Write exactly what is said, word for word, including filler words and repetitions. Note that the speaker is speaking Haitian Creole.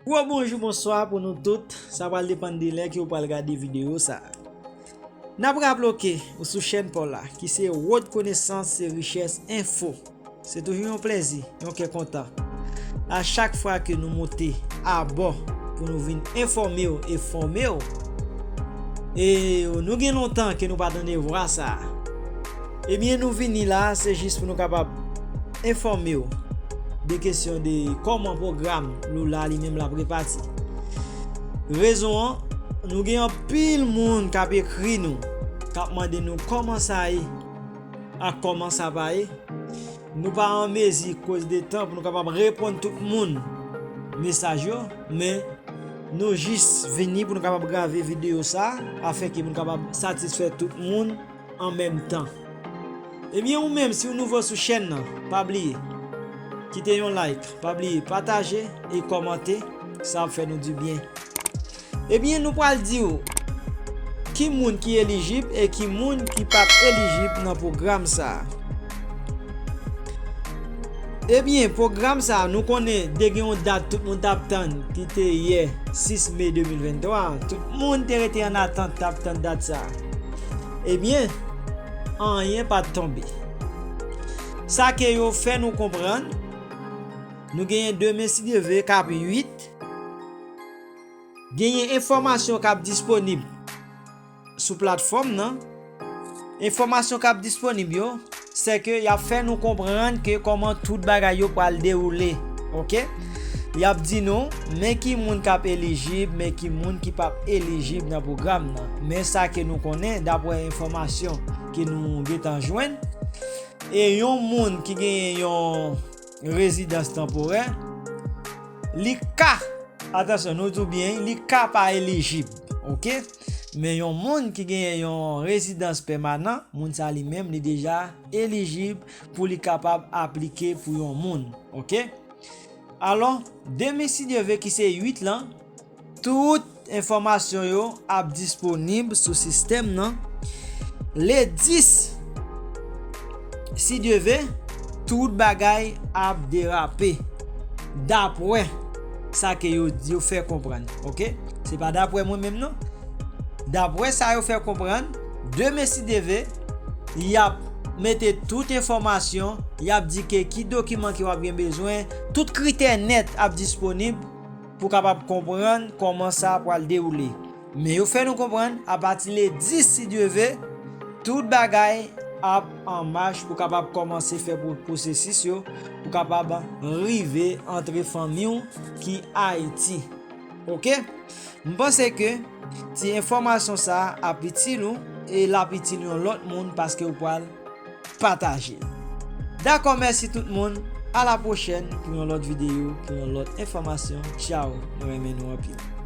Gwo bonjou, bonswa pou nou tout. Sa pral depann de lè ke w pral gade videyo sa. N ap raple w ke ou sou chèn pa w la, ki se Wòd Konesans se Richès Enfo. Se toujou yon plèzi, yon kè kontan. A chak fwa ke nou moute abò pou nou vin enfòme w e fòme w, e nou gen lontan ke nou pa tande vwa sa a. Ebyen, nou vini la, se jis pou nou kapab enfòme w de kesyon de kòman pwogram Lula li menm l ap repati. Rezon an, nou gen anpil moun k ap ekri nou, k ap mande nou kòman sa ye ak kòman sa pa ye. Nou pa an mezi, koz de tan, pou nou kapab reponn tout moun mesaj yo, men nou jis vini pou nou kapab grave videyo sa a, afenke pou nou kapab satisfè tout moun an menm tan. Ebyen, ou menm, si w nouvo sou chèn nan, pa bliye kite yon like, pa bliye pataje e kòmante, sa ap fè nou dibyen. Ebyen, nou pral di w ki moun ki elijib e ki moun ki p ap elijib nan pwogram sa a. Ebyen, pwogram sa a, nou konnen te gen yon dat tout moun t ap tann, ki te yè, sis me de mil venntwa. Tout moun te rete an atant, t ap tann dat sa a. Ebyen, anyen pa t tonbe. Sa ke yo fè nou konprann, nou genyen demen, si Dye vle, k ap uit. Genyen enfòmasyon k ap disponib sou platfòm nan. Enfòmasyon k ap disponib yo, se ke y ap fè nou konprann ke kòman tout bagay yo pral dewoule, oke? Y ap di nou, men ki moun k ap elijib, men ki moun ki p ap elijib nan pwogram nan. Men sa ke nou konnen, daprè enfòmasyon ke nou gentan jwenn, e yon moun ki genyen yon rezidans tanporè, li ka, atansyon, nou di w byen, li ka pa elijib, oke? Men yon moun ki genyen yon rezidans pèmanan, moun sa li menm, li deja elijib pou li kapab aplike pou yon moun, oke? Alò, demen, si Dye vle, ki se uit lan, tout enfòmasyon yo ap disponib sou sistèm nan. Le dis, si Dye vle, tout bagay ap derape, daprè sa ke yo, yo fè konprann, oke? Se pa daprè mwen menm, non. Daprè sa yo fè konprann, demen, si Dye vle, y ap mete tout enfòmasyon, y ap di ke ki dokiman ke w ap gen bezwen, tout kritè nèt ap disponib pou kapab konprann kòman sa pral dewoule. Men yo fè nou konprann, apati le dis, si Dye vle, tout bagay ap an mach pou kapab kòmanse fè pwo-, pwosesis yo, pou kapab rive antre fanmi w ki Ayiti. Oke? M panse ke ti enfòmasyon sa a ap itil ou, e l ap itil yon lòt moun, paske ou pral pataje l. Dakò, mèsi tout moun. A la pwochèn pou yon lòt videyo, pou yon lòt enfòmasyon. Tchaw, mwen renmen nou anpil.